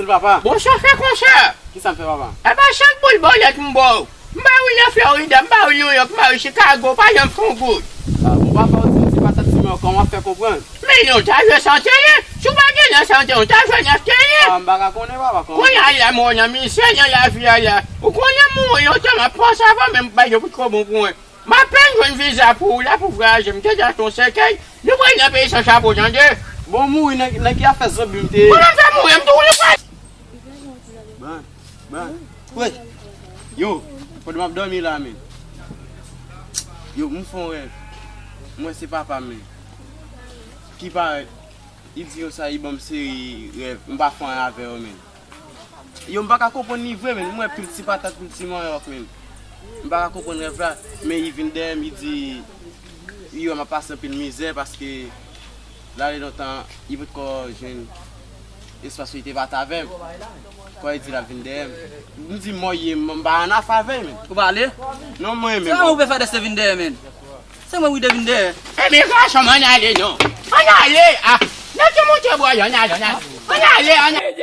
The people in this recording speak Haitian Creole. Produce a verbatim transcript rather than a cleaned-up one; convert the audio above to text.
Papa. Bon, sa fè konsa. Kisa m fè, papa? E pa chak boul bòlèt m ba w. M ba w nan Florida, m ba w New York, m ba w Chicago, pa janm fè yon goud. Ah, bon, papa, ou di m ti patat ti men, kòman w ap fè konprann? Men yon ta jwe san tele. Si w pa gen nan san tele, yon ta jwe nèf tele. Ah, m pa ka konnen, papa, kòman. Kounye a la, m wè w nan mizè nan lavi a la. Ou konnen m mouri lontan, m ap panse avan menm bay yo potko bon pou mwen. M apèn jwenn viza pou ou la pou vwayaje. M te di a se yon sèkèy. Nou pral nan peyi san chapo, tande. Bon, mouri nan, nan ki afè zonbi m te ye? Bon, m fè mouri, m tou li pral. Ban, ban. Wè. Yo, pandan m ap dòmi la, men. Yo, m fè yon rèv. M wè se papa m, men. Ki parèt. Li di konsa, li ban m seri rèv. M pa fè anyen avè yo, men. Yo, m pa ka konprann li vre, men. M wè pil ti patat, pil ti manyòk, men. M pa ka konprann rèv la, men li vin dèyè m, li di, li wè m ap pase anpil mizè paske lane lontan, li potko jwenn espas pou li te bat avè m. Kòman li di l ap vin dèyè m? M di, mò ye, m, m pa annafè avè l, men. Ou pa ale? Non, mwen, men. Se kòman ou pè fè dèyè vin dèyè, men? Se mwen wi te vin dèyè. Ebyen, gason m, ann ale non. Ann ale, ah. Mete monte bwa yo, ann ale, ann ale. Ann ale, ann ale.